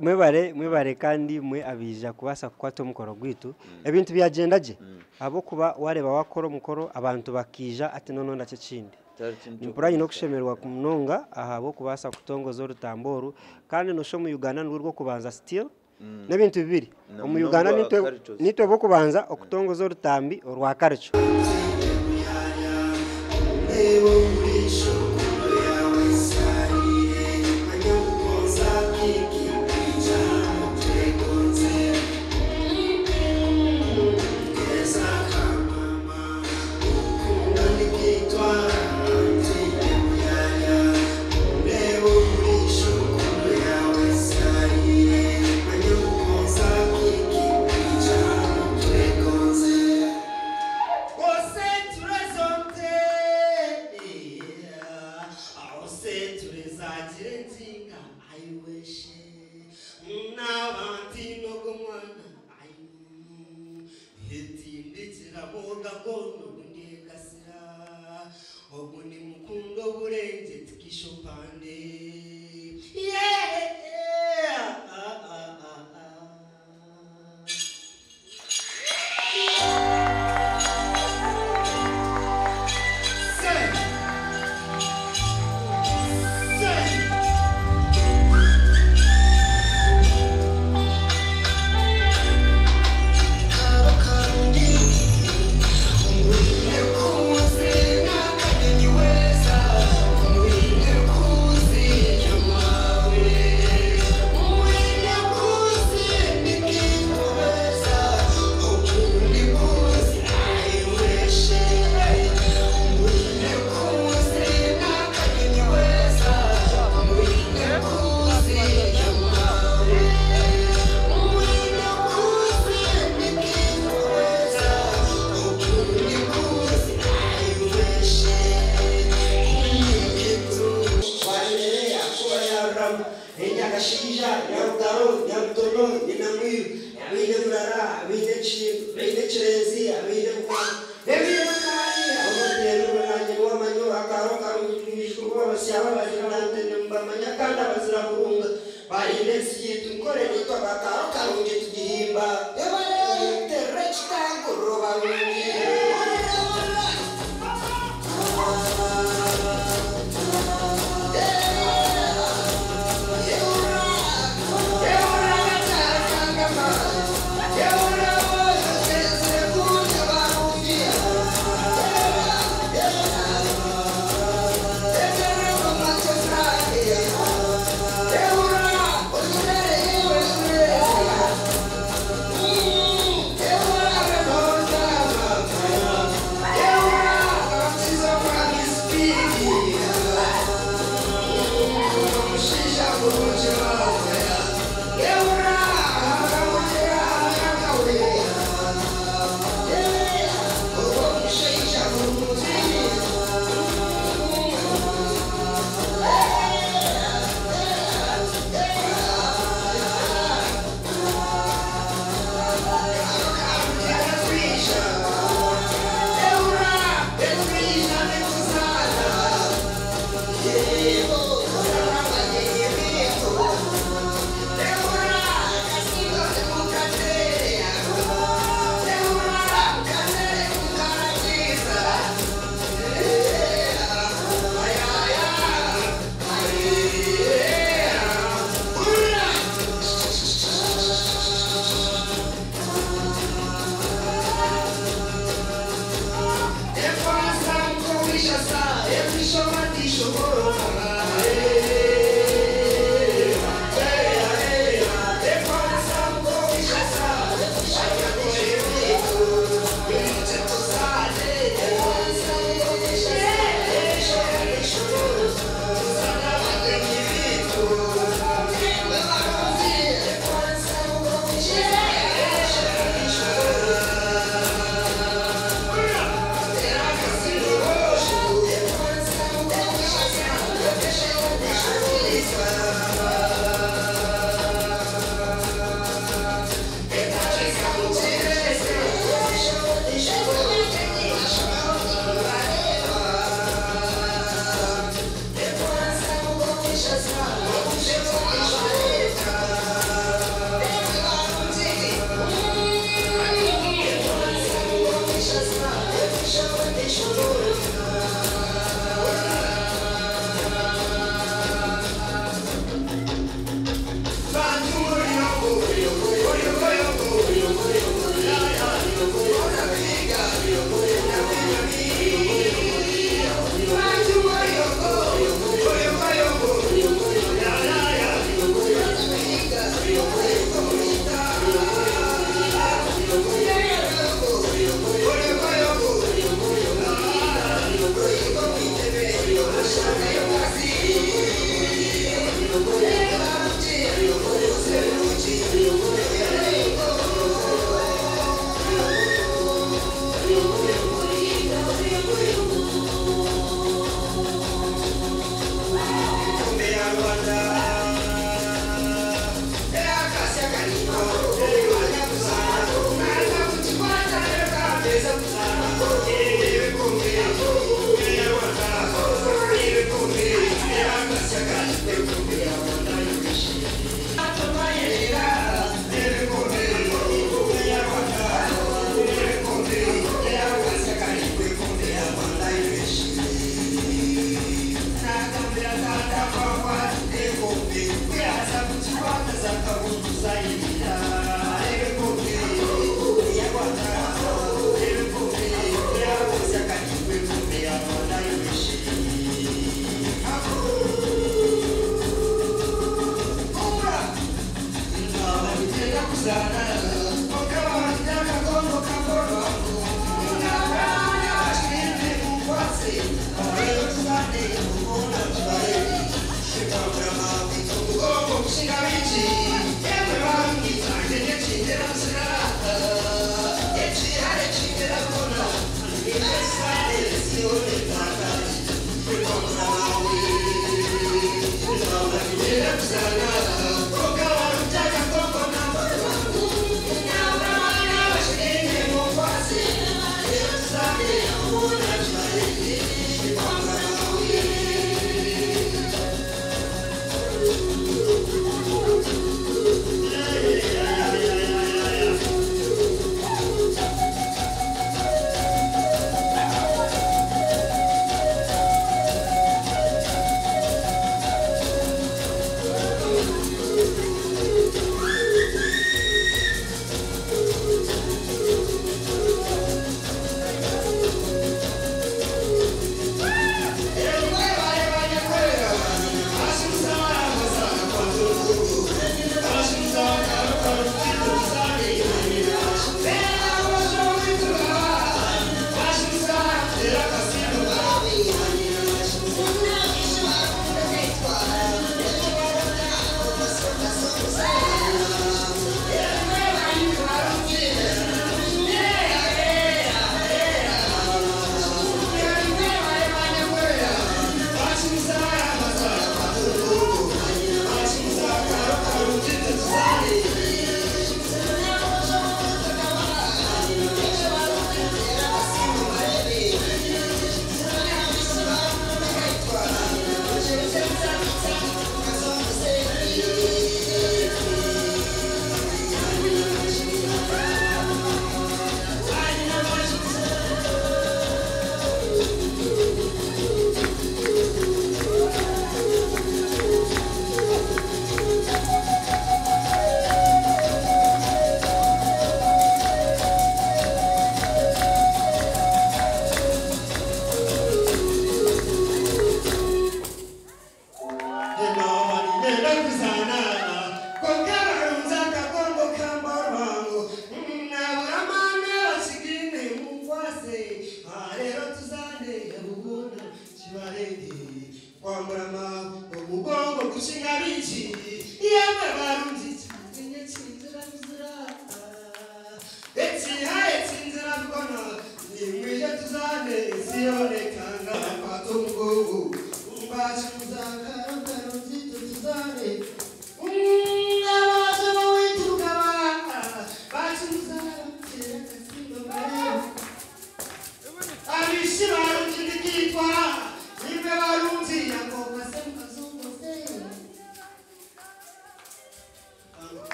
Mwebare mwebare kandi imwe abaija kubaasa kukwata omukoro gwaitu. Ebintu byagyenda gye ahabw'okuba waareeba waakora omukoro abantu bakaija hati noneho nakyo ekindi. Nimpurira nyine okushemererwa munonga ahabw'okubaasa kutongoza orutambi oru kandi noshusha omu Uganda nirwo rw'okubanza still n'ebintu bibiri. Omu Uganda nitwe b'okubanza okutongoza orutambi orwa karicho.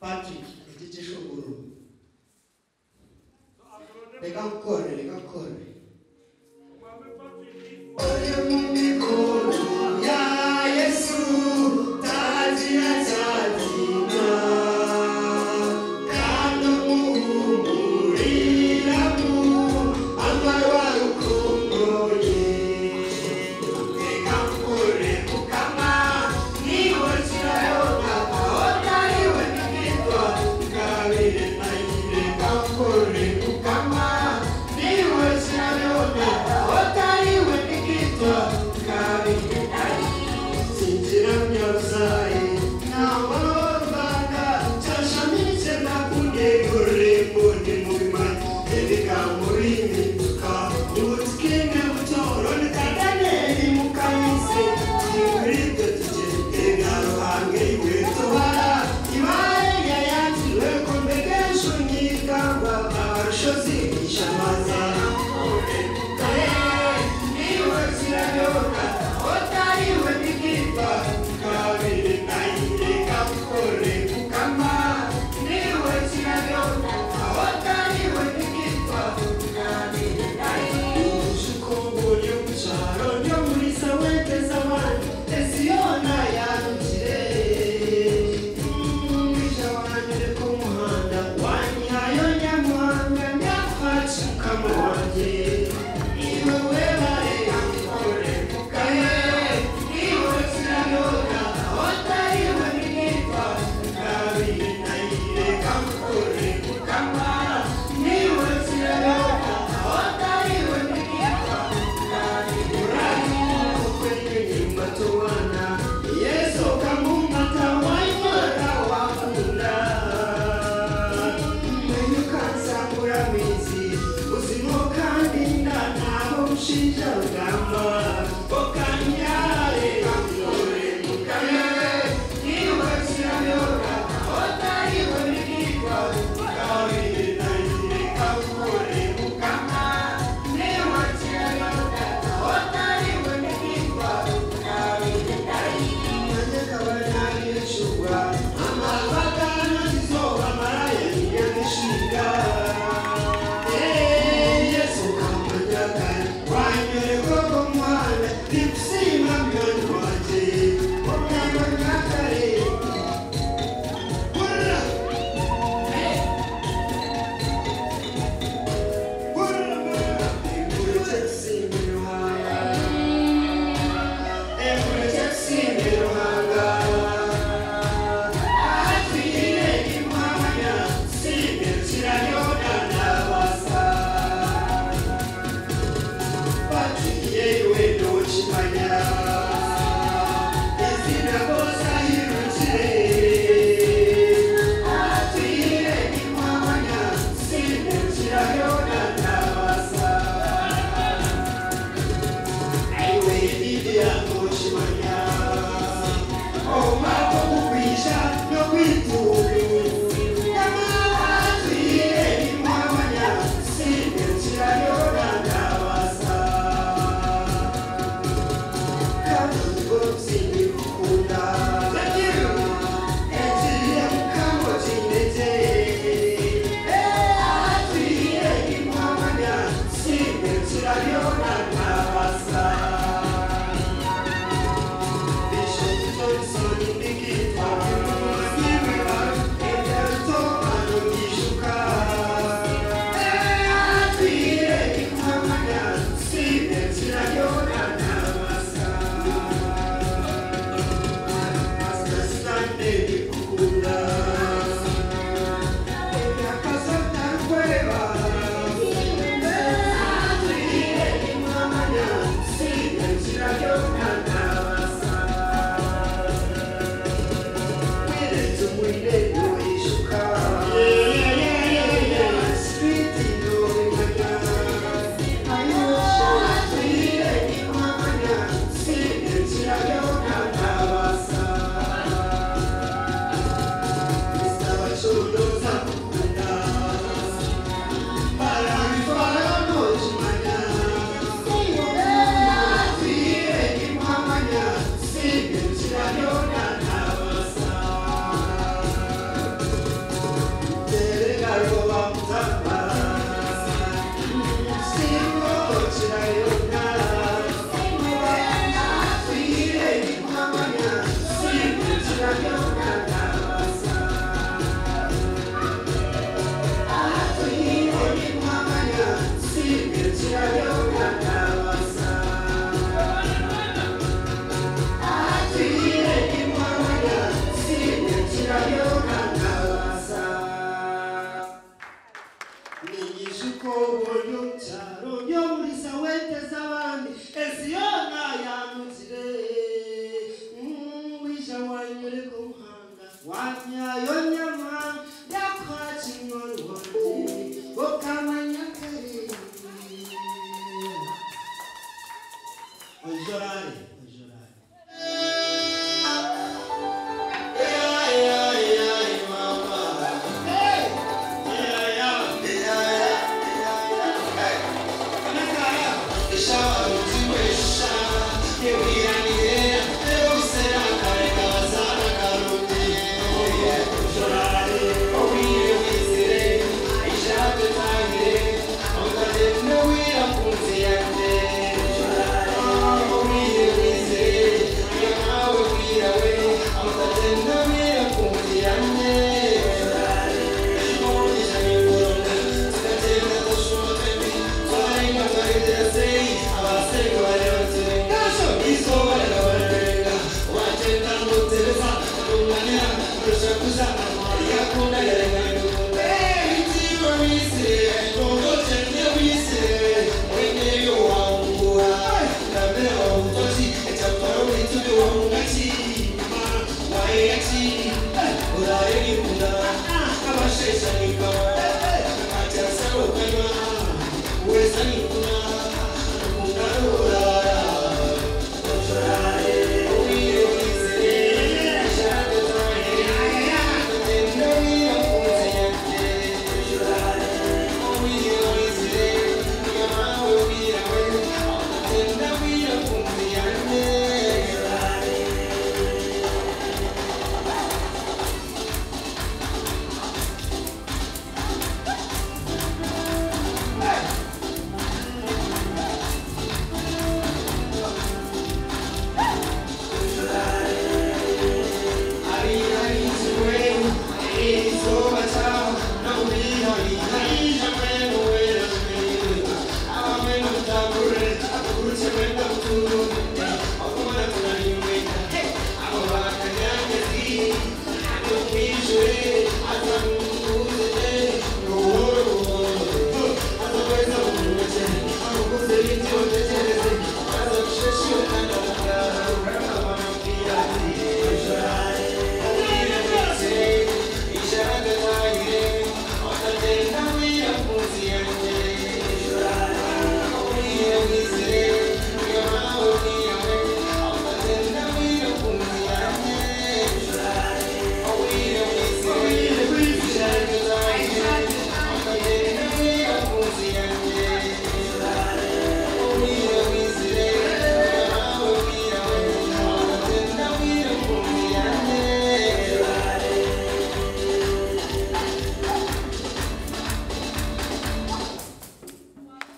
Patrick, Ejijishogoro. Reka nkukorere, reka nkukorere. Ori mu mikono ya Yesu, tagira cyatina. Kandi umuhumuriramu, amarwa rukundo ye. Reka nkore Mukama, niwe kirayona, otariwe nigitwa, kabiri nayi. Reka nkore Mukama, niwe kirayona, otariwe nigitwa, kabiri nayi. Singira myazaye, ntawarwanda, cyashamitse nakunegure mbone mubimanyi, ebigambo bimpinduka, ubutikine butoro nikadaneri mukamise, twikurite tugende bya ruhange iwe tubara, ibare yayanzirwe ko mbegesho nyigamba, abarushozi ishamaza. Niwe kirayona, otariwe nigitwa, kabiri nayireka mukore Mukama. Niwe kirayona, otariwe nigitwa, kabiri nayireka. Ubushuko ryo mu cyaro, ryo muri sawete z'abandi, Esiyona yarugire. Umwisha wanjye ku muhanda, wanyihayo nyamuhanga, nyakwacu Mukama. Ijuka obu ori omu kyaro ndi omuriisa w'ente z'abandi, ensi yoona yaanugire. Waija waanyoreka omuhanda, waanyihayo Nyamuhanga, ndyakuha ki munywani wangye, okamanya kare. Oije oraare, oije oraare.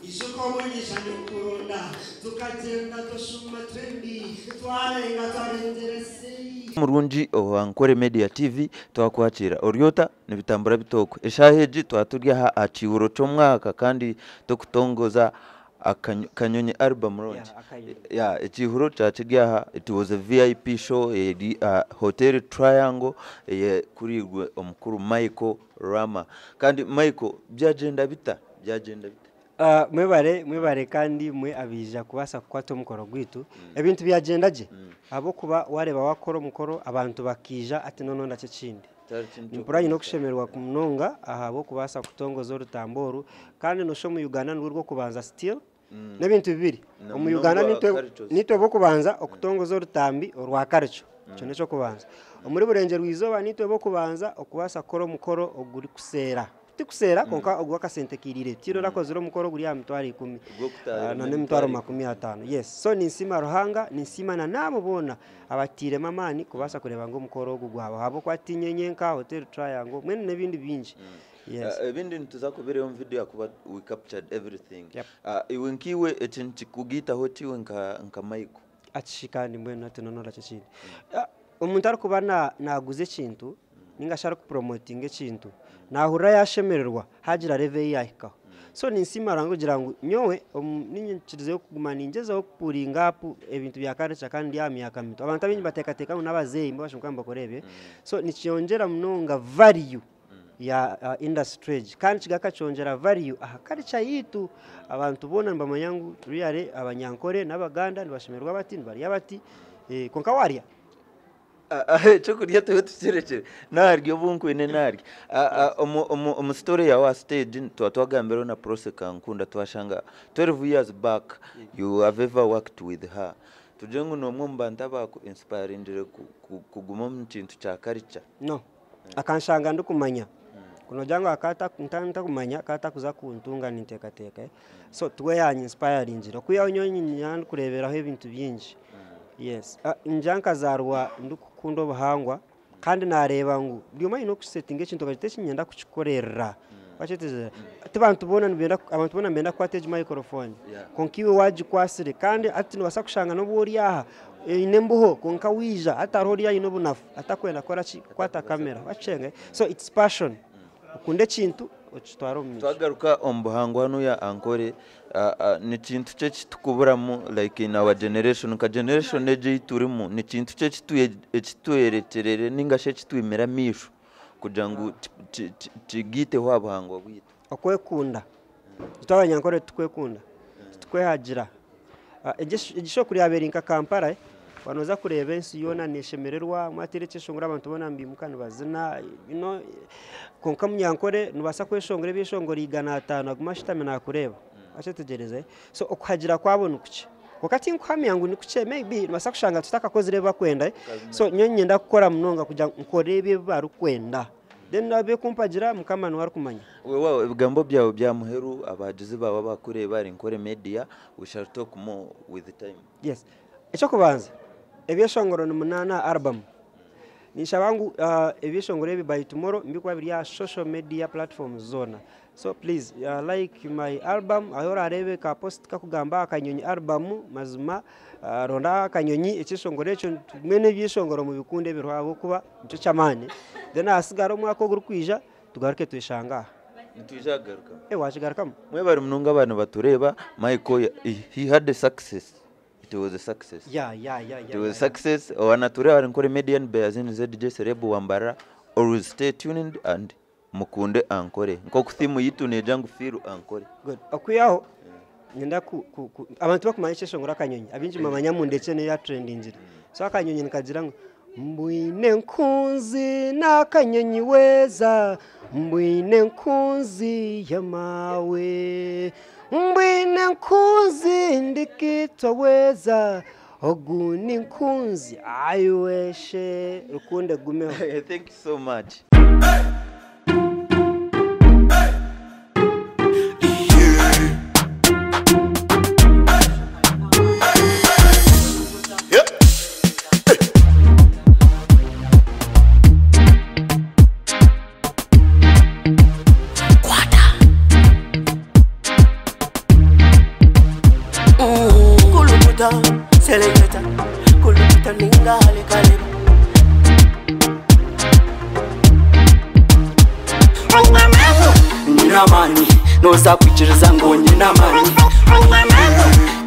Ijuka omugisha nikuronda tukagyenda tushuma twembi twarenga twarengyera seyi. Murungi owa Nkore Media TV twakwakira oryota nibitambura bitokwe eshaaha egi twaba turi aha aha kiihuro ky'omwaka kandi tokutongoza Kanyonyi album launch. Yeah, Akanyonyi. Yeah, ekiihuro kyaba kiri aha it was a VIP show eri aha Hotel Triangle eyekuriirwe omukuru Michael Rama. Kandi Michael byagyenda bita? Byagyenda bita? Mwebare, mwebare kandi imwe abaija kubaasa kukwata omukoro gwaitu. Ebintu byagyenda gye ahabw'okuba waareeba waakora omukoro abantu bakaija hati noneho nakyo ekindi. Nimpurira nyine okushemererwa munonga ahabw'okubaasa kutongoza orutambi oru kandi noshusha omu Uganda nirwo rw'okubanza still n'ebintu bibiri. Omu Uganda nitwe b'okubanza okutongoza orutambi orwa culture, ekyo n'eky'okubanza. Omuri Burengyerwa izooba nitwe b'okubanza okubaasa kukora omukoro ogurikuseera. Tikuseera kwonka ogw'akasente kairiire. Tihaine orakozire omukoro oguri aha mitwaro ikumi n'emitwaro 50. Yes. So ninsiima Ruhanga, ninsiima na n'abo boona abatairemu amaani kubaasa kureeba ngu omukoro ogu gwabaho ahabw'okuba tiinye nyenka, Hotel Triangle mbwenu n'ebindi bingi. Yes. Ebindi nituza kubireeba omu video ahakuba we captured everything. Yep. Iwe nkaiwe eki nikikugaitaho ki iwe nka Michael? Ati kandi mbwenu hati noona orakye ekindi. Omuntu arikuba naaguza ekintu ninga shi arikupromotinga ekintu, naahurira yaashemererwa haagira level ei yaahikaho. So ninsiima Ruhanga kugira ngu nyowe niinyikirizeyo kuguma ningyezaho kupuringa up ebintu bya culture kandi ndi aha myaka mito. Abantu abaingi nibateekateeka ngu n'abazeeyi nibo bashobora kuba nibakora ebyo, so nikyongyera munonga value. ya industry egi kandi kigaruka kyongyera value aha culture yaitu. Abantu boona nibamanya ngu really Abanyankore n'Abaganda nibashemererwa bati, nibarya bati, kwonka waarya. Ekyokurya tube tukirekire, naarya obu nkwine naarya. Omu story yaawe aha stage twaba twagambireho na Prossy Kankunda twashanga 12 years back you have ever worked with her. Tugire ngu n'omwe omu bantu abaku inspiringire kuguma omu kintu kya culture? No, akanshanga ndikumanya. Ku noogira ngu akaba ntakumanya akaba atakuza kuntunga ninteekateeka. So tiwe yanyinsipayaringire. Okwihaho nyowe niinyenda ndikureeberaho ebintu bingi. Yes, ningira nkazaarwa ndikukunda obuhangwa kandi naareeba ngu buri omwe aine okusetinga ekintu akagira oti eki niinyenda kukikorera. Wakyetegyereza? Ti bantu boona nibenda abantu boona nibenda kukwata egi microphone kwonka iwe waagikwatsire kandi hati noobaasa kushanga n'obu ori aha eine embuho kwonka waija hati hariho ori aine obunafu atakwenda kukora ki? Kukwata kamera. Wakyenga? So it's passion. Okunde ekintu okitware omu maisho. Twagaruka omu buhangwa hanuya Ankore, ni kintu ki ekitukuburamu like in our generation nka generation egi ei turimu ni kintu ki ekitwerekyerere ninga shi ekitwimire amaisho kugira ngu kigaiteho aha buhangwa bwaitu? Okwekunda. Itwe Abanyankore titukwekunda, titukwehagira. Egi show kuri yaabaire eri nka Kampala, waaba nooza kureeba ensi yoona neeshemererwa, mwateera ekyeshongoro abantu boona nibaimuka nibazina, you know, kwonka Omunyankore noobaasa kweshongora ebyeshongoro 500 agume ashutami naakureeba. Wakyetegyereza? So okuhagira kwabo ni kukye. Kwonka tinkuhamya ngu ni kukye, maybe noobaasa kushanga tutakakozire ebi barikwenda, so nyowe niinyenda kukora munonga kugira ngu nkore ebi ebi barikwenda. Then ab'okumpagira Mukama niwe arikumanya. Weewaawo ebigambo byawe bya muheru abahagizi baawe abakureeba ahari Nkore Media, we shall talk more with time. Yes. Eky'okubanza, ebyeshongoro ni munaana aha album. Ninshaba ngu ebyeshongoro ebi by tomorrow mbikuba biri aha social media platforms zoona. So please like my album ahu orareebe ka post kakugamba aha Kanyonyi album mazima ronda Akanyonyi ekyeshongoro ekyo mbwenu ebyeshongoro mubikunde ebiriho ahabw'okuba nikyo ky'amaani. Then ahasigara omwaka ogurikwija tugaruke tweshange aha. Nitwija kugarukamu. Wakigarukamu? Mwebare munonga abantu batureeba, Michael he had a success. It was a success. It was a success. Owanatureeba ahari Nkore Media ni Beazin ZJ Celeb wa Mbarara. Always stay tuned and mukunde Ankore. Nk'oku theme yitu negira ngu feel Ankore. Good. Okwihaho nyenda ku, ku, ku, abantu bakumanya ekyeshongoro akanyonyi abaingi bamanya mundekye niyo yatrendingire. So akanyonyi nikagira ngu mbwine nkunzi n'akanyonyi weeza mbwine nkunzi ya maawe mbwine nkunzi ndikitwa weeza ogu ni nkunzi ayiweshe rukundo egumeho. Thank you so much. Kulukuta, seleketa, kulukuta ninga halikaleba. Nyina amani, noza kwikiriza ngu nyina amani.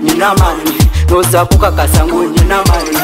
Nyina amani, noza kukakasa ngu nyina amani.